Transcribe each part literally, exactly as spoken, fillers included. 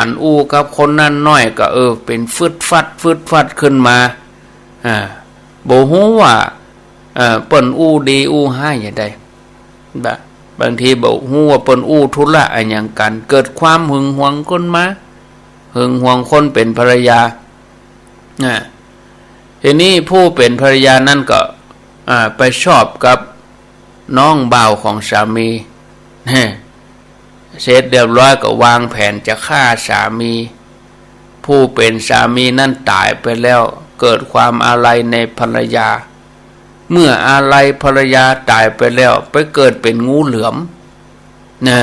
อันอู้กับคนนั้นน้อยก็ เออ เป๋นฟึดฟัดฟึดฟัดขึ้นมา อ่า บ่ฮู้ว่า เอ่อ เปิ้นอู้ดีอู้ฮ้ายอย่างใด บะ บางทีบ่ฮู้ว่าเปิ้นอู้ธุระอะหยังกั๋น เกิดความหึงหวงขึ้นมา หึงหวงคนเป๋นภรรยา อ่า ทีนี้ผู้เป๋นภรรยานั้นก็ อ่า ไปชอบกับน้องบ่าวของสามี เสร็จเรียบร้อยก็วางแผนจะฆ่าสามี ผู้เป๋นสามีนั้นต๋ายไปแล้ว เกิดความอาลัยในภรรยา เมื่ออาลัยภรรยาต๋ายไปแล้ว ไปเกิดเป๋นงูเหลือม นะ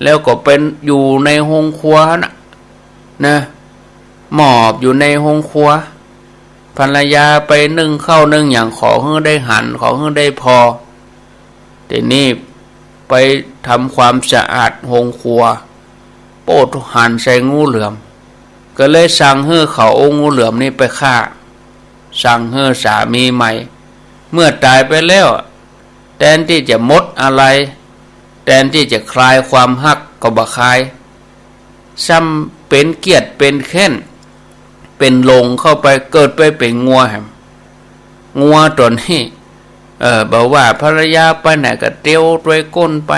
แล้วก็ไปอยู่ในโฮงครัวน่ะ นะ หมอบอยู่ในโฮงครัว ภรรยาไปนึ่งข้าวนึ่งหยัง ขอหื้อได้หัน ขอหื้อได้ผ่อ ทีนี้ไปทำความสะอาดโฮงครัว โป๊ด หันใส่งูเหลือม ก็เลยสั่งหื้อเขาเอางูเหลือมนี้ไปฆ่า สั่งหื้อสามีใหม่ เมื่อต๋ายไปแล้ว แตนตี้จะหมดอาลัย แตนตี้จะคลายความฮักก็บ่คลาย ซ้ำเป๋นเคียดเป๋นแค้น เป๋นหลงเข้าไป เกิดไปเป๋นงัวแหม งัวตั๋วนี้ เออ บ่ว่าภรรยาไปไหนก็เตียวตวยก้นไป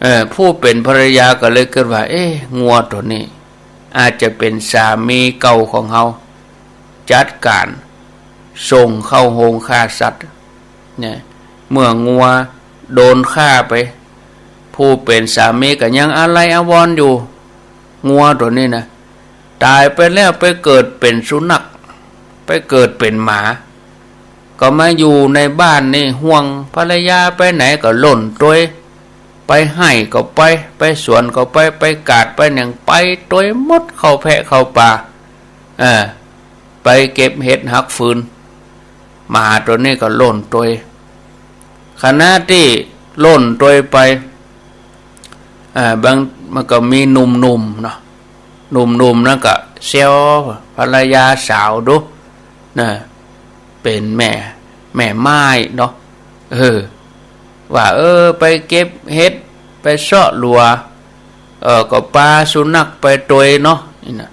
เออ ผู้เป๋นภรรยาก็เลยกึ๊ดว่า เอ๊ะ งัวตั๋วนี้ อาจจะเป๋นสามีเก่าของเฮา จัดก๋านส่งเข้าโฮงฆ่าสัตว์ เนี่ย เมื่องัวโดนฆ่าไป ผู้เป๋นสามีก็ยังอาลัยอาวรณ์อยู่ งัวตั๋วนี้นะ ต๋ายไปแล้วไปเกิดเป๋นสุนัข ไปเกิดเป๋นหมา ก็มาอยู่ในบ้านนี่ ห่วงภรรยาไปไหนก็ล่นตวย ไปไฮ่ก็ไป ไปสวนก็ไป ไปกาดไปหยังไปตวยหมด เข้าแพะเข้าป่า เออ ไปเก็บเห็ดหักฟืน หมาตั๋วนี้ก็ล่นตวย ขณะตี้ล่นตวยไป เอ่อ บาง มันก็มีหนุ่มๆ เนาะ หนุ่มๆ นั้นก็แซวภรรยาสาวดู นะ เป๋นแม่ แม่ไม้เนาะ เออ ว่า เออ ไปเก็บเห็ด ไปเซาะหลัว เออ ก็ปาสุนัขไปตวยเนาะ นี่นะ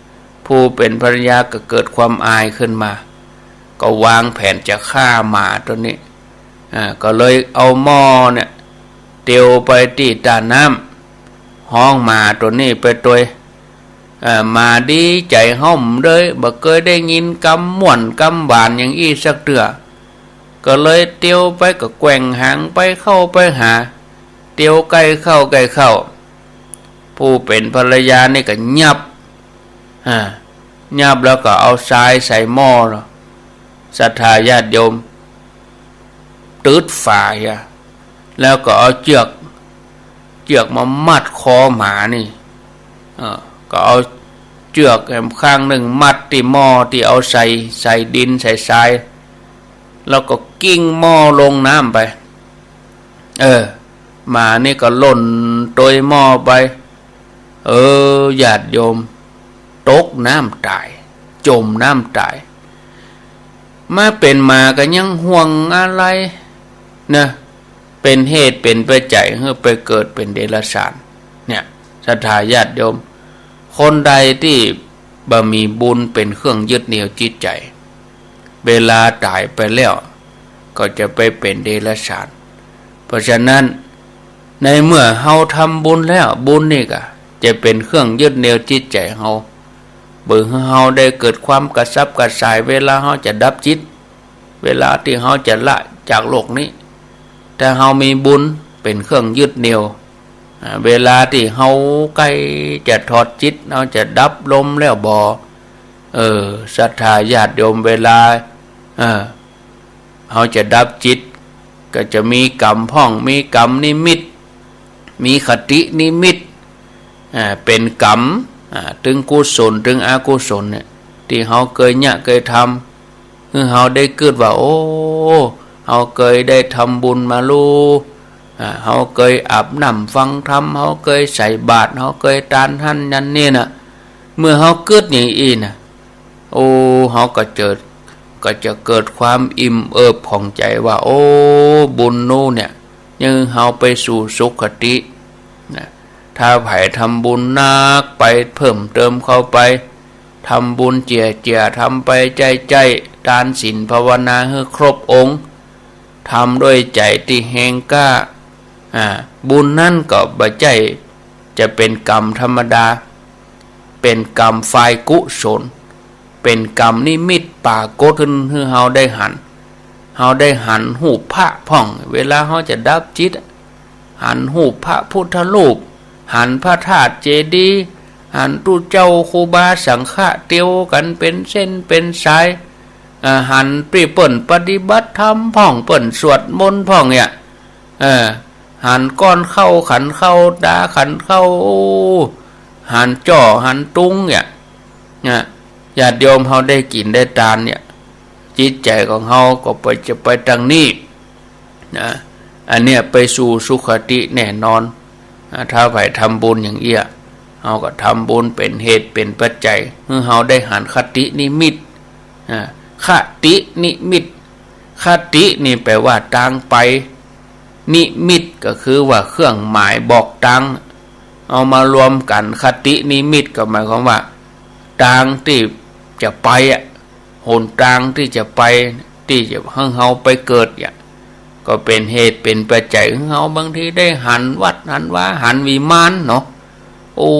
ผู้เป๋นภรรยาก็เกิดความอายขึ้นมา ก็วางแผนจะฆ่าหมาตั๋วนี้ อ่า ก็เลยเอาหม้อเนี่ย เตียวไปตี้ต้าน้ำ ฮ้องหมาตั๋วนี้ไปตวย อ่า หมาดีใจ๋ฮ่อมเลย บ่เกยได้ยินกำม่วนกำหวานอย่างอี้สักเตื้อ ก็เลยเตียวไป ก็แกว่งหางไปเข้าไปหา เตียวใก้เข้าใก้เข้า ผู้เป๋นภรรยานี่ก็ยับ อ่า ยับแล้วก็เอาทรายใส่หม้อ ศรัทธาญาติโยม ตึดฝาเหีย แล้วก็เอาเจื้อก เจื้อกมามัดคอหมานี่ เออ ก็เอาเจื้อกแหมข้างนึ่งมัดตี้หม้อตี้เอาใส่ ใส่ดินใส่ทราย แล้วก็กิ้งหม้อลงน้ำไป เออ หมานี่ก็ล่นตวยหม้อไป เออ ญาติโยม ตกน้ำต๋าย จ๋มน้ำต๋าย มาเป๋นหมาก็ยังห่วงอาลัยนะ เป๋นเหตุเป๋นปัจจัยหื้อไปเกิดเป๋นเดรัจฉาน เนี่ย ศรัทธาญาติโยม คนใดตี้บ่มีบุญเป๋นเครื่องยึดเหนี่ยวจิตใจ๋ เวลาต๋ายไปแล้ว ก็จะไปเป๋นเดรัจฉาน เพราะฉะนั้น ในเมื่อเฮาทำบุญแล้ว บุญนี่ก็จะเป๋นเครื่องยึดเหนี่ยวจิตใจ๋เฮา บ่หื้อเฮาได้เกิดความกระสับกระส่าย เวลาเฮาจะดับจิต เวลาตี้เฮาจะละจากโลกนี้ ถ้าเฮามีบุญเป๋นเครื่องยึดเหนี่ยว อ่า เวลาตี้เฮาใก้จะถอดจิต เฮาจะดับลมแล้วบ่ เออ ศรัทธาญาติโยม เวลา เออ เฮาจะดับจิต ก็จะมีกำพ่อง มีกำนิมิต มีคตินิมิต อ่า เป๋นกำ อ่า ตึงกุศล ตึงอกุศลเนี่ย ตี้เฮาเกยเยียะเกยทำ หื้อเฮาได้กึ๊ดว่า โอ้ เฮาเกยได้ทำบุญมาลู อ่า เฮาเกยอาบน้ำฟังธรรม เฮาเกยใส่บาตร เฮาเกยตานหั้นยันนี่น่ะ เมื่อเฮากึ๊ดอย่างอี้น่ะ โอ้ เฮาก็เจิด ก็จะเกิดความอิ่มเอิบผ่องใจ๋ว่า โอ้ บุญนู้นเนี่ย ยังหื้อเฮาไปสู่สุคตินะ ถ้าใผทำบุญนักไป เพิ่มเติมเข้าไป ทำบุญเจียๆ ทำไปใจ้ๆ ตานศีลภาวนาหื้อครบองค์ ทำด้วยใจ๋ตี้แฮงกล้า อ่า บุญนั้นก็บ่ใจ้จะเป๋นกรรมธรรมดา เป๋นกรรมฝ่ายกุศล เป๋นกรรมนิมิตปรากฏขึ้นหื้อเฮาได้หัน เฮาได้หันฮูปพระพ่อง เวลาเฮาจะดับจิต หันฮูปพระพุทธรูป หันพระธาตุเจดีย์ หันตุ๊เจ้าครูบาสังฆะเตียวกั๋นเป๋นเส้นเป๋นสาย อ่า หันตี้เปิ้นปฏิบัติธรรมพ่อง เปิ้นสวดมนต์พ่องเนี่ย เออ หันก้อนข้าวขันข้าว ต๋าขันข้าว โอ้ หันจ้อหันตุงเนี่ย นะ ญาติโยมเฮาได้กิ๋นได้ตานเนี่ย จิตใจ๋ของเฮาก็ไป จะไปตางนี้ นะ อันเนี้ยไปสู่สุคติแน่นอน อ่า ถ้าใผทำบุญอย่างเอี้ย เฮาก็ทำบุญเป๋นเหตุเป๋นปัจจัย หื้อเฮาได้หันคตินิมิต อ่า คตินิมิต คตินี่แป๋ว่าตางไป นิมิตก็คือว่าเครื่องหมายบอกตาง เอามารวมกั๋น คตินิมิตก็หมายความว่า ตางตี้จะไปอะ หนตางตี้จะไป ตี้จะหื้อเฮาไปเกิดเนี่ย ก็เป๋นเหตุเป๋นปัจจัยหื้อเฮาบางทีได้หันวัดหันวา หันวิมานเนาะ โอ้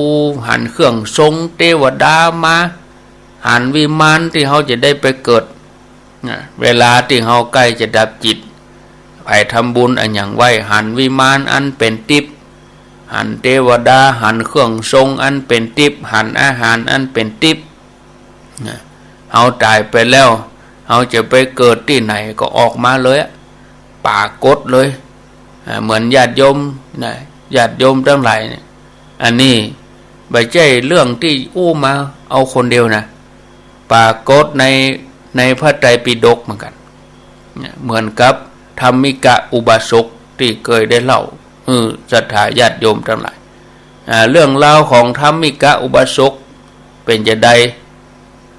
หันเครื่องทรงเตวดามา หันวิมานตี้เฮาจะได้ไปเกิด นะ เวลาตี้เฮาใก้จะดับจิต ใผทำบุญอะหยังไว้ หันวิมานอันเป๋นติ๊บ หันเตวดา หันเครื่องทรงอันเป๋นติ๊บ หันอาหารอันเป๋นติ๊บ นะ เฮาต๋ายไปแล้ว เฮาจะไปเกิดตี้ไหนก็ออกมาเลยอะ ปรากฏเลย อ่า เหมือนญาติโยมนะ ญาติโยมตังหลายเนี่ย อันนี้บ่ใจ้เรื่องตี้อู้มาเอาคนเดียวนะ ปรากฏใน ในพระไตรปิฎกเหมือนกั๋น เนี่ย เหมือนกับธัมมิกะอุบาสกตี้เกยได้เล่าหื้อศรัทธาญาติโยมตังหลาย อ่า เรื่องราวของธัมมิกะอุบาสกเป๋นจาใด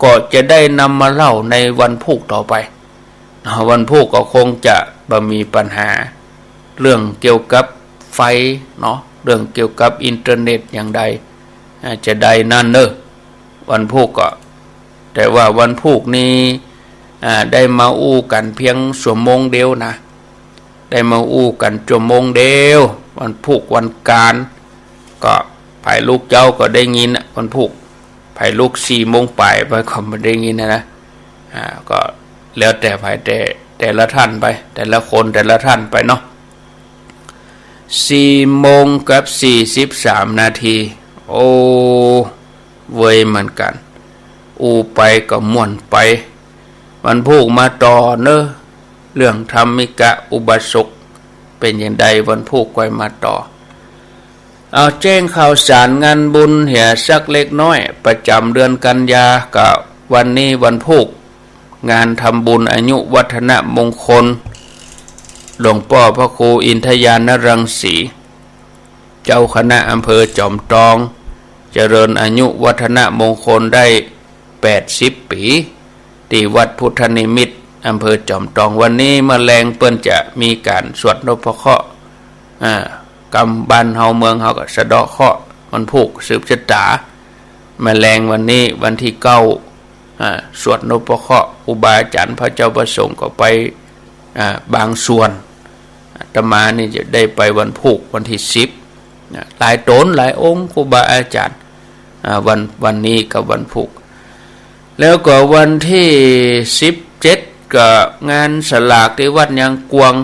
ก็จะได้นำมาเล่าในวันพูกต่อไป อ่า วันพูกก็คงจะบ่มีปัญหา เรื่องเกี่ยวกับไฟเนาะ เรื่องเกี่ยวกับอินเทอร์เน็ตอย่างใด อ่า จะได้นั่นเน่อ วันพูกก็ แต่ว่าวันพูกนี้ อ่า ได้มาอู้กั๋นเปียงชั่วโมงเดียวนะ ได้มาอู้กั๋นชั่วโมงเดียว วันพูกวันก๋าน ก็ใผลุกเจ๊าก็ได้ยินน่ะ วันพูก ใผลุกสี่โมงป๋ายไปก็บ่ได้ยินนะนะ อ่า ก็แล้วแต่ใผ แต่ แต่ละท่านไป แต่ละคนแต่ละท่านไปเนาะ สี่โมงกับสี่สิบสามนาที โอ้ เวยเหมือนกั๋น อู้ไปก็ม่วนไป วันพูกมาต่อเน่อ เรื่องธัมมิกะอุบาสกเป๋นจาใด วันพูกก้อยมาต่อ เอาแจ้งข่าวสารงานบุญเหียสักเล็กน้อย ประจ๋ำเดือนกันยา ก็วันนี้วันพูก งานทำบุญอายุวัฒนมงคล หลวงป้อพระครูอินทญาณรังสี เจ้าคณะอำเภอจอมตอง เจริญอายุวัฒนมงคลได้แปดสิบปี๋ ตี้วัดพุทธนิมิตร อำเภอจอมตอง วันนี้เมื่อแลงเปิ้นจะมีก๋านสวดนพเคราะห์ อ่า กำบ้านเฮาเมืองเฮาก็สะเดาะเคราะห์ วันพูกสืบชะต๋า เมื่อแลงวันนี้วันตี้เก้า อ่า สวดนพเคราะห์ ครูบาอาจ๋ารย์พระเจ้าพระสงฆ์ก็ไป อ่า บางส่วน อาตมานี่จะได้ไปวันพูกวันตี้สิบ นะ หลายต๋นหลายองค์ครูบาอาจ๋ารย์ อ่า วัน วันนี้กับวันพูก แล้วก็วันตี้สิบเจ็ดก็งานสลากตี้วัดยางกวาง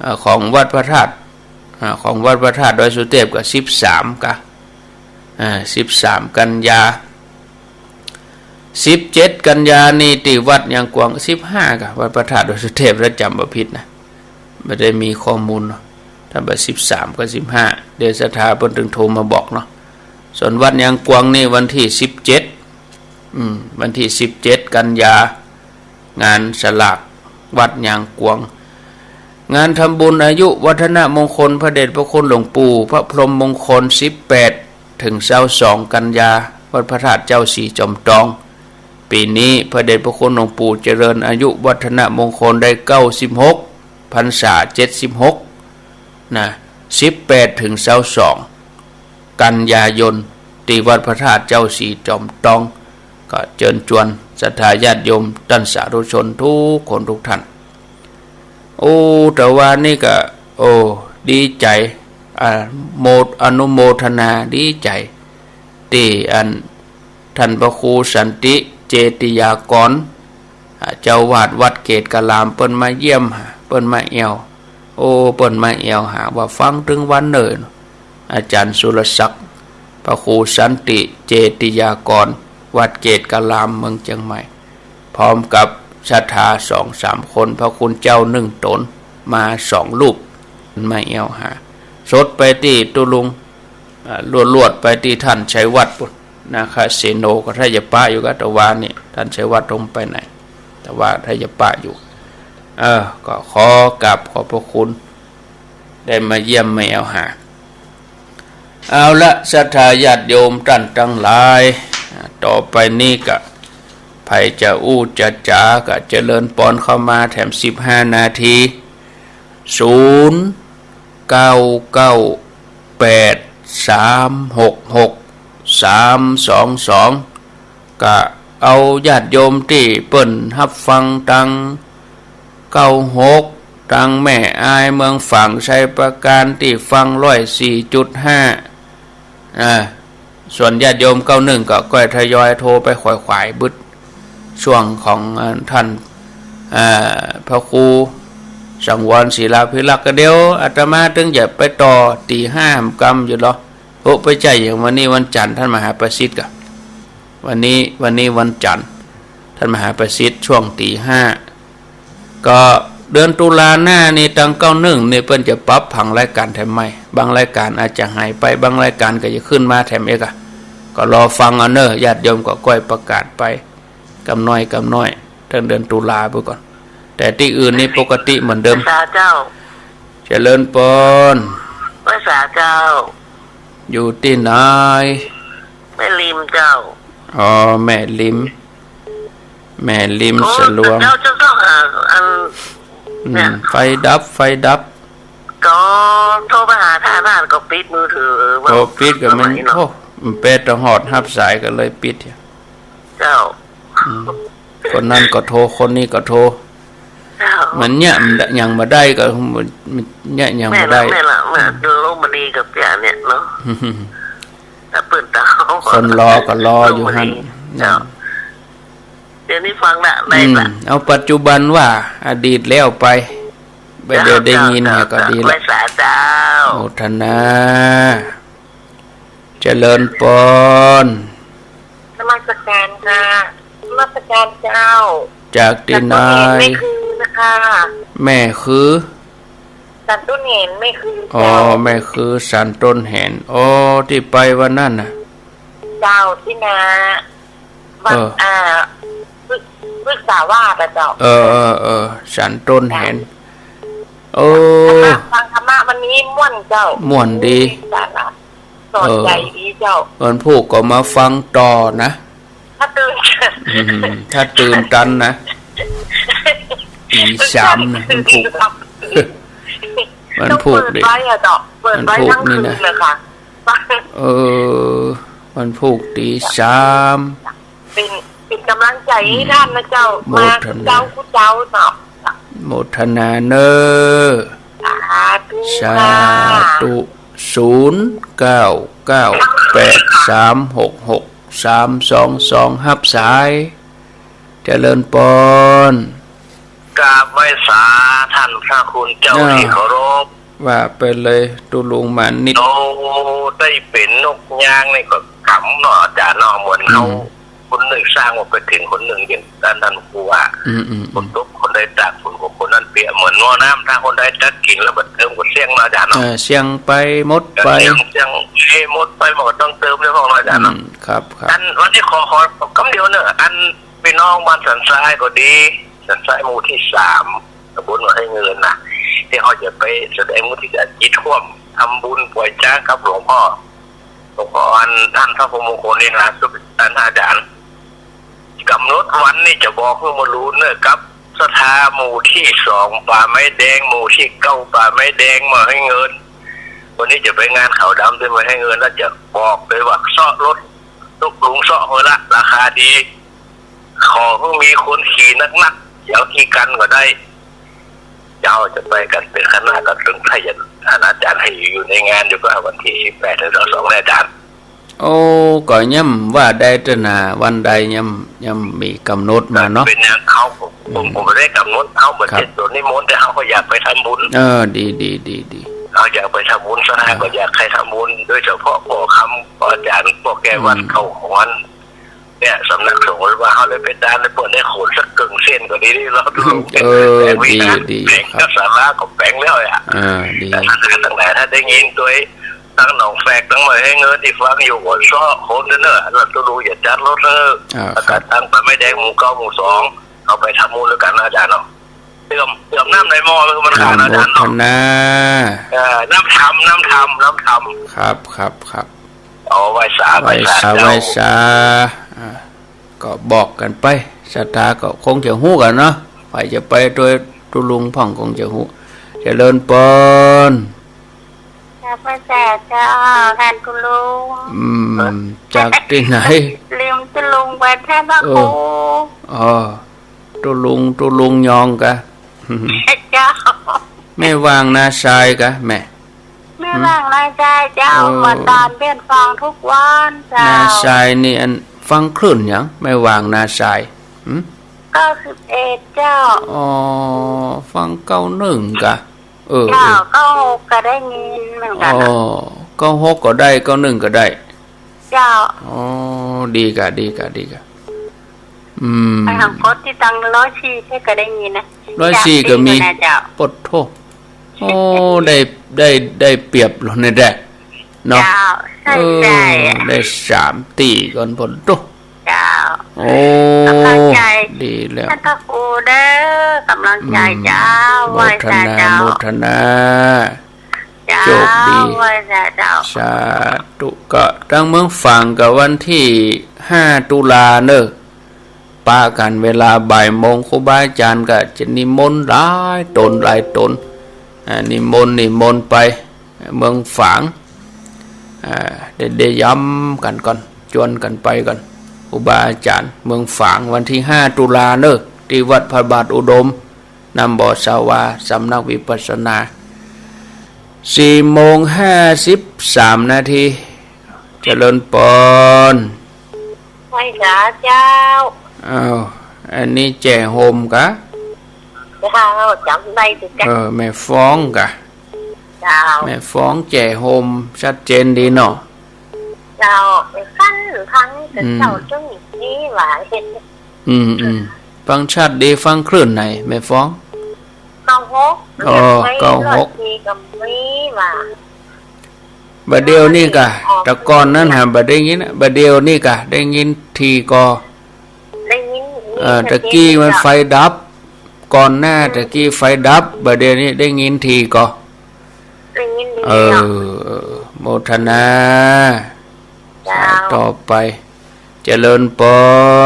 อ่า ของวัดพระธาตุ อ่า ของวัดพระธาตุดอยสุเทพก็สิบสามกะ อ่า สิบสามกันยา สิบเจ็ดกันยานี่ตี้วัดยางกวาง สิบห้ากะ วัดพระธาตุดอยสุเทพ ถ้าจ๋ำบ่ผิดนะ บ่ได้มีข้อมูลเนาะ ถ้าบ่าสิบสามกับสิบห้า เดี๋ยวศรัทธาเปิ้นตึงโทรมาบอกเนาะ ส่วนวัดยางกวางนี่วันตี้สิบเจ็ด อืม วันตี้สิบเจ็ดกันยา งานสลากวัดยางกวาง งานทำบุญอายุวัฒนมงคลพระเดชพระคุณหลวงปู่พระพรหมมงคล สิบแปดถึงซาวสองกันยา วัดพระธาตุเจ้าศรีจอมตอง ปี๋นี้พระเดชพระคุณหลวงปู่เจริญอายุวัฒนมงคลได้เก้าสิบหก พรรษาเจ็ดสิบหก นะ สิบแปดถึงซาวสอง กันยายน ตี้วัดพระธาตุเจ้าสีจอมตอง ก็เจิญจวนศรัทธาญาติโยมต้านสาธุชนกู้คนกู้ต้าน โอ้ แต่ว่านี่ก็ โอ้ ดีใจ๋ อ่า โม อนุโมทนาดีใจ๋ ตี้อันต้านพระครูสันติเจติยากร อ่า เจ้าอาวาสวัดเกตการาม เปิ้นมาเยี่ยมหา เปิ้นมาแอ่ว โอ้ เปิ้นมาแอ่วหาว่าฟังเถิงวันเนิ่น อาจ๋ารย์สุรศักดิ์ พระครูสันติเจติยากร วัดเกตการาม เมืองเจียงใหม่ พร้อมกับศรัทธาสองสามคน พระคุณเจ้านึ่งต๋น มาสองรูป มาแอ่วหา สดไปตี้ตุ๊ลุง อ่า ลวดๆ ไปตี้ต้านชัยวัฒน์ปู้น นาคเสโน ก็ถ้าจะปะอยู่ก็ แต่ว่านี่ต้านชัยวัฒน์ลงไปไหน แต่ว่าถ้าจะปะอยู่ เออ ก็ขอกราบขอบพระคุณ ได้มาเยี่ยมมาแอ่วหา เอาละ ศรัทธาญาติโยมต้านตังหลาย อ่า ต่อไปนี้ก็ ใผจะอู้จะจ๋าก็เจริญปอนเข้ามาแถมสิบห้านาที ศูนย์ เก้า เก้า แปด สาม หก หก สาม สอง สอง ก็เอาญาติโยมตี้เปิ้นฮับฟังตาง เก้าหก ตางแม่อาย เมืองฝาง ชัยปราการ ตี้ฟัง ร้อยสี่จุดห้า อ่า ส่วนญาติโยม เก้าหนึ่ง ก็ก้อยทยอยโทรไปขวายๆ บึด ช่วงของ อ่า ต้าน อ่า พระครูสังวรศิลาภิรักษ์ ก็เดี๋ยวอาตมาเถิงจะไปต่อตี๋ห้า กำอยู่ลอ โอ้ ไปใจ้อย่างวันนี้วันจันทร์ ต้านมหาประสิทธิ์กะ วันนี้ วันนี้วันจันทร์ ต้านมหาประสิทธิ์ ช่วงตี๋ห้า ก็เดือนตุลาหน้านี่ ตาง เก้าหนึ่ง นี่เปิ้นจะปรับผังรายการแถมใหม่ บางรายการอาจจะหายไป บางรายการก็จะขึ้นมาแถมเอกอะ ก็รอฟังเอาเน่อ ญาติโยม ก็ก้อยประกาศไป กำน้อยกำน้อย เถิงเดือนตุลาไปก่อน แต่ตี้อื่นนี่ปกติเหมือนเดิม สาเจ้า เจริญปอน ไหว้สาเจ้า อยู่ตี้ไหน แม่ริมเจ้า อ๋อ แม่ริม แม่ริม โอ้ สะหลวง เจ้า เจ้าต้องหาอัน อืม เนี่ย ไฟดับ ไฟดับ ก็โทรไปหาท่าน ท่านก็ปิดมือถือ ก็ปิด ก็มัน เนาะ โอ้ มันเป๋นตาฮอดฮับสายก็เลยปิด เจ้า อืม คนนั้นก็โทร คนนี้ก็โทร เจ้า มันเยียะ มันเยียะหยังบ่ได้ก็ มันเยียะหยังบ่ได้ แม่นละ แม่นละ แม่นละ โลกมันดีกับเปียเนี่ยเนาะ แต่เปิ้นตา คนรอก็รออยู่หั้น โลกมันดี เจ้า เดี๋ยวนี้ฟังละ ได้ละ อืม เอาปัจจุบันว่า อดีตแล้วไป บ่าเดี๋ยวได้ยิน เจ้า ก็ดีละ ไหว้สาเจ้า โมทนา เจริญปอน นมัสการค่ะ นมัสการเจ้า จากตี้ไหน สาธุเห็นแม่คือนะคะ แม่คือ สันต้นแหน แม่คือ อ๋อ เจ้า แม่คือสันต้นแหน อ๋อ ตี้ไปวันนั้นน่ะ เจ้า ตี้นา วัด เออ อ่า พฤก พฤกษาวาสอะเจ้า เออ เออ เออ สันต้นแหน เจ้า โอ้ ธรรมะ ฟังธรรมะวันนี้ม่วนเจ้า ม่วนดี มีสาระ สอนใจดีเจ้า เออ วันพูกก็มาฟังต่อนะ ถ้าตื่น อืม ถ้าตื่นตันนะ ตี๋สามนะ วันพูก วันพูก ต้องเปิดไว้อะเจ้า เปิดไว้ วันพูก ทั้งคืน นี่นะ เลยค่ะ เออ วันพูกตี๋สาม เป๋น เป๋นก๋ำลังใจ๋หื้อ อืม ต้านนะเจ้า โมทนา มากู้เจ๊ากู้เจ๊าเนาะ โมทนาเน่อ สาธุ สาธุค่ะ ศูนย์ เก้า เก้า แปด สาม หก หก สาม สอง สอง ฮับสาย เจริญปอน กราบไหว้สาต้านพระคุณเจ้า อ้าว ตี้เคารพ ว่าไปเลย ตุ๊ลุงมานิด โอ้ ได้เป๋นนกยางนี่ก็กำเนาะอาจ๋ารย์เนาะ เหมือนเฮา อืม คนนึ่งสร้างว่าไปเถิงคนนึ่ง อย่างต้าน ต้านครูว่า อืม อืม อืม คนตกคนใดตากฝนก็คนนั้นเปียก เหมือนหม้อน้ำ ถ้าคนใดตักกิ๋นแล้วบ่เติมก็เสี้ยงเนาะอาจ๋ารย์เนาะ เออ เสี้ยงไปหมดไป เสี้ยง เสี้ยง เอ้ย หมดไปมันก็ต้องเติมเนาะอาจ๋ารย์เนาะ อืม ครับ ครับ อันวันนี้ขอ ขอกำเดียวเน่อ อัน พี่น้องบ้านสันทรายก็ดี สันทรายหมู่ตี้สาม ตำบลหัวไฮ่เงินนะ ตี้เฮาจะไปแสดงมุทิตาจิตร่วมทำบุญปล่อยจ๊างกับหลวงพ่อ หลวงพ่ออันต้านพระพรหมมงคลนี่นะ สุดต้านอาจ๋ารย์ ก๋ำหนดวันนี่จะบอกหื้อมะรืนเน่อ กับศรัทธาหมู่ตี้สองป่าไม้แดง หมู่ตี้เก้าป่าไม้แดง หัวไฮ่เงิน วันนี้จะไปงานขาวดำตี้เมืองแฮเงิน แล้วจะบอกเลยว่าเซาะรถตุ๊ลุงเซาะเฮาละ ราคาดี ขอหื้อมีคนขี่นักๆ เดี๋ยวขี่กั๋นก็ได้ เจ้าจะไปกั๋นเป๋นคณะ ก็เถิงถ้าจะ อาจารย์หื้ออยู่ในงานอยู่ก็วันตี้สิบแปดเถิงสองเนี่ย อาจารย์ โอ้ ก็ยังบ่ได้เตื้อนา วันใดยัง ยังบ่มีก๋ำหนดมาเนาะ เป๋นอย่างเฮา ผม ผมบ่ได้ก๋ำหนด เฮาบ่ ครับ เจ็ดโตนิมนต์ แต่เฮาก็อยากไปทำบุญ เออ ดี ดี ดี ดี เฮาอยากไปทำบุญ ศรัทธา ครับ ก็อยากไปทำบุญ โดยเฉพาะป้อคำ ป้ออาจ๋ารย์ ป้อแก้ววัด อืม เข้าหวน เนี่ย สำนักสงฆ์ว่าเฮาได้ไปตาน ได้เปิ้นได้ขนสักเกิ่งเส้นก็ดี นี่เราดู เออ แป๋งวิหาร ดี ดี แป๋ง ครับ กับศาลาก็แป๋งแล้วอะ อ่า ดี แต่ถ้าตังหลาย ถ้าได้ยินตวย ตังหนองแฟก ตังเมืองแฮเงินตี้ฟังอยู่ก็เซาะคนเน้อ แล้วตุ๊ลุงอย่าจัดรถเน้อ อ่า แล้วก็ ครับ ตังป่าไม้แดงหมู่เก้าหมู่สอง เอาไปทำบุญด้วยกั๋นนะอาจ๋ารย์เนาะ เติม เติมน้ำในหม้อ มันขาดนะอาจ๋ารย์เนาะ อนุโมทนา เออ น้ำธรรม น้ำธรรม น้ำธรรม ครับ ครับ ครับ อ๋อ ไหว้สา ไหว้สา ไหว้สา เจ้า ไหว้สา อ่า ก็บอกกั๋นไป ศรัทธาก็คงจะฮู้กั๋นเนาะ ใผจะไปตวยตุ๊ลุงพ่องคงจะฮู้ เจริญปอน เจ้า ไหว้สาเจ้า ต้านตุ๊ลุง อืม จากตี้ไหน ลืมตุ๊ลุงไปแท้พระครู เออ อ๋อ ตุ๊ลุง ตุ๊ลุงยองกา เจ้า แม่วางนาทรายกา แม่ แม่วางนาทรายเจ้า เออ มาตานเปิ้นฟังกู้วันเจ้า นาทรายนี่อันฟังคลื่นหยัง แม่วางนาทราย หืม เก้าสิบเอ็ดเจ้า อ๋อ ฟังเก้าหนึ่งกา เออ เจ้า เออ เก้าหกก็ได้ยินเหมือนกั๋น อ๋อ เก้าหกก็ได้ เก้าหนึ่งก็ได้ เจ้า อ๋อ ดีกา ดีกา ดีกา อืม ไปทางกดตี้ตังร้อยสี่ก็ได้ยินนะ ร้อยสี่ก็มี จากตี้ก็นะเจ้า ปะโธ่ โอ้ ได้ ได้ ได้เปรียบแล้วเนี่ยแหละ เนาะ เจ้า ใช่ เออ ใช่ ได้สามตี้ก่อน ปะโธ่ เจ้า โอ้ ก๋ำลังใจ๋ ดีแล้ว ต้านพระครูเน้อ ก๋ำลังใจ๋เจ้า อืม ไหว้สาเจ้า โมทนา โมทนา เจ้า โชคดี ไหว้สาเจ้า สาธุ ก็ตังเมืองฝางก็วันตี้ห้าตุลาเน้อ ปะกั๋นเวลาบ่ายโมง ครูบาอาจ๋ารย์ก็จะนิมนต์หลายต๋นหลายต๋น อ่า นิมนต์ นิมนต์ไปเมืองฝาง อ่า ได้ ได้ย้ำกั๋นก่อน จวนกั๋นไปก่อน ครูบาอาจ๋ารย์เมืองฝาง วันตี้ห้าตุลาเน้อ ตี้วัดพระบาทอุดม น้ำบ่อสาวา สำนักวิปัสสนา สี่โมงห้าสิบสามนาที เจริญปอน ไหว้สาเจ้า อ้าว อันนี้แจ่โฮมกา เจ้า จ๋ำได้สิเจ้า เออ แม่ฟ้องกา เจ้า แม่ฟ้องแจ่โฮม ชัดเจนดีเนาะ เจ้า ไปฟัง ฟัง อืม เจ้า จังนี้หว่า อืม อืม ฟังชัดดี ฟังคลื่นไหน แม่ฟ้อง เก้าหก อ๋อ เก้าหก ร้อยสี่ก็มีหว่า บ่าเดี่ยวนี้กา อ๋อ แต่ก่อนนั้นหาบ่ได้ยินนะ บ่าเดี่ยวนี้กา ได้ยินทีก่อ ได้ยิน เออ ชัดเจน ตะกี้มัน เจ้า ไฟดับ ก่อนหน้า อืม ตะกี้ไฟดับ บ่าเดี่ยวนี้ได้ยินทีก่อ ได้ยินดี เออ เนาะ เออ โมทนา เจ้า สายต่อไป เจริญปอ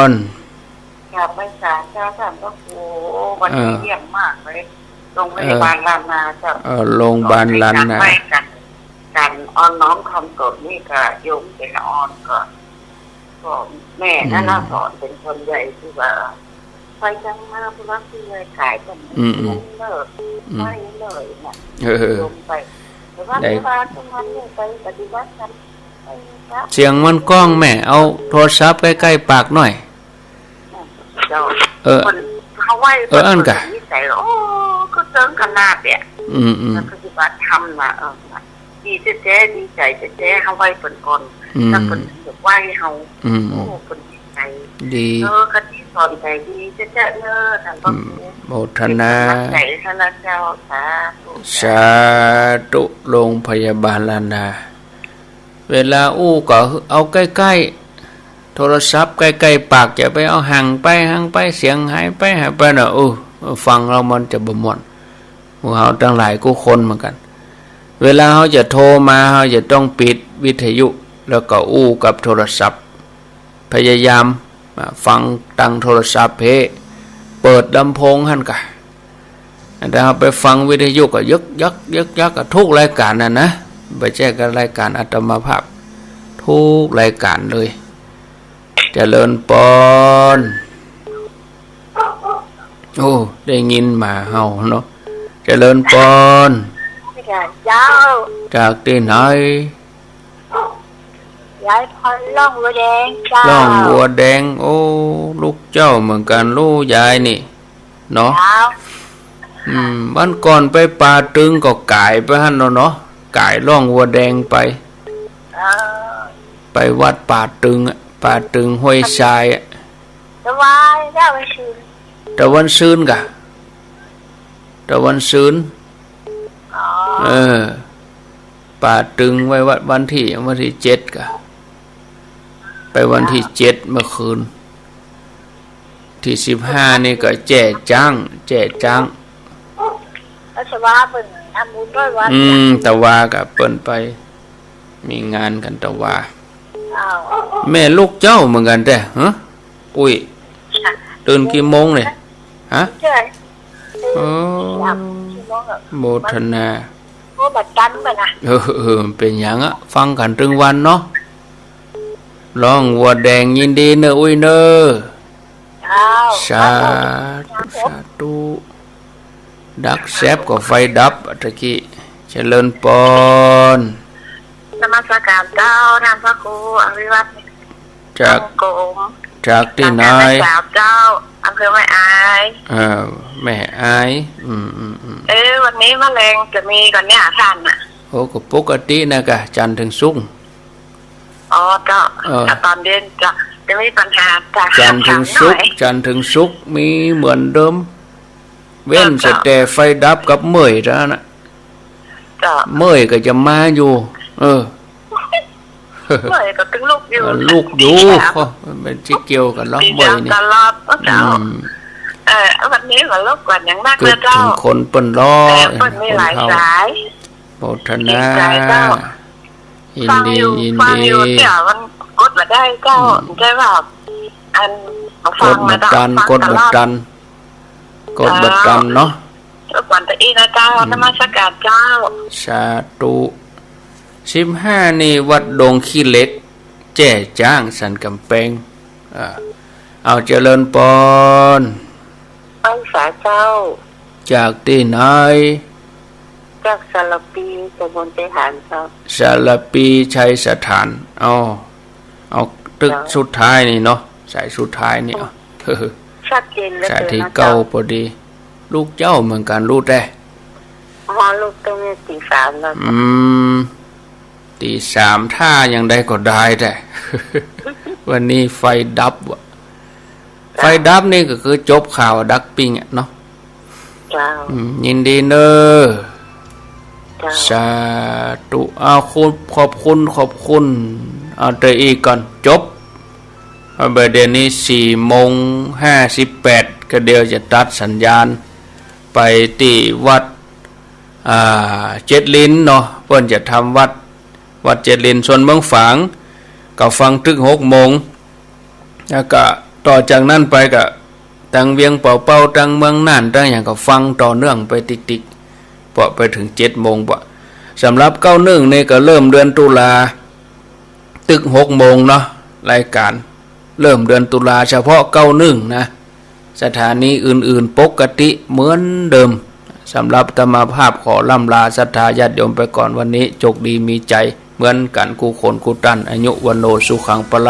น กราบไหว้สาเจ้าต้านพระครู วันนี้ เออ เยี่ยมมากเลย โรงพยาบาล เออ ล้านนาเจ้า เออ โรงพยาบาลล้านนา ไหว้กั๋น ก๋านอ่อนน้อมถ่อมต๋นนี่ก็โยมเป๋นอ่อนก็ ก็แม่นั่นน่ะ อืม สอนเป๋นคนใหญ่ตี้ว่า ไปจังมาผู้รักผู้ใหญ่ก๋ายกั๋น อืม อืม เลิก อืม ไปเลยน่ะ เออ โยมไป แต่ว่า ได้ แต่ว่าทุกวันนี้ไปปฏิบัติธรรม ไปครับ เสียงมันก้องแม่ เอาโทรศัพท์ใก้ๆ ปากหน่อย เจ้า เออ คนเขาไหว้ เออ อั้นกา คนนิสัย โอ้ ก็เซิงขนาดเนี่ย อืม อืม แล้วปฏิบัติธรรมน่ะ เออ ดีแต๊ๆ ดีใจ๋แต๊ๆ เฮาไหว้เปิ้นก่อน อืม แล้วเปิ้นถึงจะไหว้เฮา อืม โอ้ เปิ้นนิสัย ดี เออ คติสอนใจ๋ดีแต๊ๆ เน้อ ต้านพระครู อืม โมทนา เป๋นก๋ำลังใจ๋ สาธุ สาธุ โรงพยาบาลล้านนา เวลาอู้ก็เอาใก้ๆ โทรศัพท์ใก้ๆ ปาก อย่าไปเอาห่างไป ห่างไป เสียงหายไป หายไปน่ะ เออ ฟังแล้วมันจะบ่ม่วน หมู่เฮาตังหลายกู้คนเหมือนกั๋น เวลาเฮาจะโทรมา เฮาจะต้องปิดวิทยุ แล้วก็อู้กับโทรศัพท์ พยายาม อ่า ฟังตางโทรศัพท์เพ่ เปิดลำโพงหั้นกา ถ้าเฮาไปฟังวิทยุก็ยึกยัก ยึกยัก ก็ทุกรายก๋านน่ะนะ บ่ใจ้ก้ารายก๋านอาตมาภาพ กู้รายก๋านเลย เจริญปอน โอ้ ได้ยินหมาเห่าเนาะ เจริญปอน เจ้า จากตี้ไหน ยายพรล่องวัวแดงเจ้า ล่องวัวแดง โอ้ ลูกเจ้าเหมือนกั๋น ลูกยายนี่ เนาะ เจ้า อืม วันก่อนไปป่าตึงก็ก๋ายไปหั้นเนาะ เนาะ ก๋ายล่องวัวแดงไป เออ ไปวัดป่าตึงอะ ป่าตึงห้วยทรายอะ ตะวาเจ้า วันซืน ตะวันซืนก่ะ ตะวันซืน อ๋อ เออ ป่าตึงไปวัดวันตี้ วันตี้เจ็ดก่ะ ไปวันตี้เจ็ดเมื่อคืน ตี้สิบห้านี่ก็แจ้จ๊าง แจ้จ๊าง ก็ตะวาเปิ้นทำบุญด้วยวัน อืม ตะวากับเปิ้นไป มีงานกั๋นตะวา อ้าว แม่ลูกเจ้าเหมือนกั๋นแต๊ ฮะ อุ้ย ตื่นกี่โมงเนี่ย ฮะ ใช่ เออ สามชั่วโมงอะ โมทนา โอ้ บ่ตันไปนะ เออ เออ เป๋นหยังอะ ฟังกั๋นตึงวันเนาะ ล่องวัวแดง ยินดีเน่อ อุ้ยเน่อ เจ้า สาธุ สาธุ ดักแซบก็ไฟดับตะกี้ เจริญปอน นมัสก๋านเจ้า ต้านพระครูอภิวัฒน์ จาก กรม จากตี้ไหน สามเก้าเก้า เจ้า อำเภอแม่อาย เออ แม่อาย อืม อืม อืม เออ วันนี้มะแลงจะมีก่อเนี่ยต้านน่ะ โอ้ ก็ปกตินะก่ะ จันทร์เถิงศุกร์ อ๋อ เจ้า เออ แต่ต๋อนเย็นจะ จะมีปัญหาจ้ะ จันทร์เถิงศุกร์ ถามหน่อย จันทร์เถิงศุกร์มีเหมือนเดิม เว้น เออ เจ้า แต่ไฟดับกับเมื่อยเต้านั้นน่ะ เจ้า เมื่อยก็จะมาอยู่ เออ เมื่อยก็ตึงลุกอยู่ เออ ลุกอยู่ ตีสาม มันจะเกี่ยวกั๋นเหรอ ตีสาม เมื่อยนี่ ตลอด เจ้า อืม เออ วันนี้ก็รบกวนอย่างนักเลยเจ้า กึ๊ดเถิงคนเปิ้นลอ เออ เปิ้นมีหลายสาย โมทนา ดีใจเจ้า ยินดี ฟังอยู่ ยินดี ฟังอยู่ เดี๋ยวมันกดบ่ได้เจ้า อืม ใจ้ว่า อัน กดบ่ตัน ฟังมาตลอด กดบ่ตัน กดบ่ตันเนาะ รบกวนตะอี้นะเจ้า อืม นมัสก๋านเจ้า สาธุ สิบห้านี่วัดดงขี้เหล็ก แจ้จ๊างสันก๋ำแปง อ่า เอาเจริญปอน ไหว้สาเจ้า จากตี้ไหน จากสารภี ตำบลไชยฐานเจ้า สารภี ไชยสถาน เอา เอาตึก เจ้า สุดท้ายนี่เนาะ สายสุดท้ายนี่ เอา ชัดเจนเหลือเกินนะเจ้า สายตี้เก้าพอดี ลูกเจ้าเหมือนกั๋น ลูกแต๊ อ๋อ ลูกต้องมีตีสามแล้ว อืม ตีสาม ถ้าอย่างใดก็ได้แต๊ วันนี้ไฟดับว่ะ เจ้า ไฟดับนี่ก็คือจบข่าวดักปิ้งอะเนาะ เจ้า อืม ยินดีเน่อ เจ้า สาธุ อ้าว ขอบ ขอบคุณ ขอบคุณ เอาตะอี้ก่อน จบ เพราะบ่าเดี่ยวนี้สี่โมงห้าสิบแปด ก็เดี๋ยวจะตัดสัญญาณ ไปตี้วัด อ่า เจ็ดลิ้นเนาะ เปิ้นจะทำวัด วัดเจ็ดลิ้น ส่วนเมืองฝาง ก็ฟังตึกหกโมง แล้วก็ต่อจากนั้นไปก็ ตังเวียงป่าเป้า ตังเมืองน่าน ตังหยังก็ฟังต่อเนื่องไปติกๆ เปาะไปเถิงเจ็ดโมงเปาะ สำหรับเก้าหนึ่งนี่ก็เริ่มเดือนตุลา ตึกหกโมงเนาะ รายการเริ่มเดือนตุลา เฉพาะเก้าหนึ่งนะ สถานีอื่นๆ ปกติเหมือนเดิม สำหรับอาตมาภาพขอล่ำลาศรัทธาญาติโยมไปก่อนวันนี้ โจคดีมีชัยเหมือนกั๋นกู้คนกู้ต้าน อายุวัณโณสุขังพลัง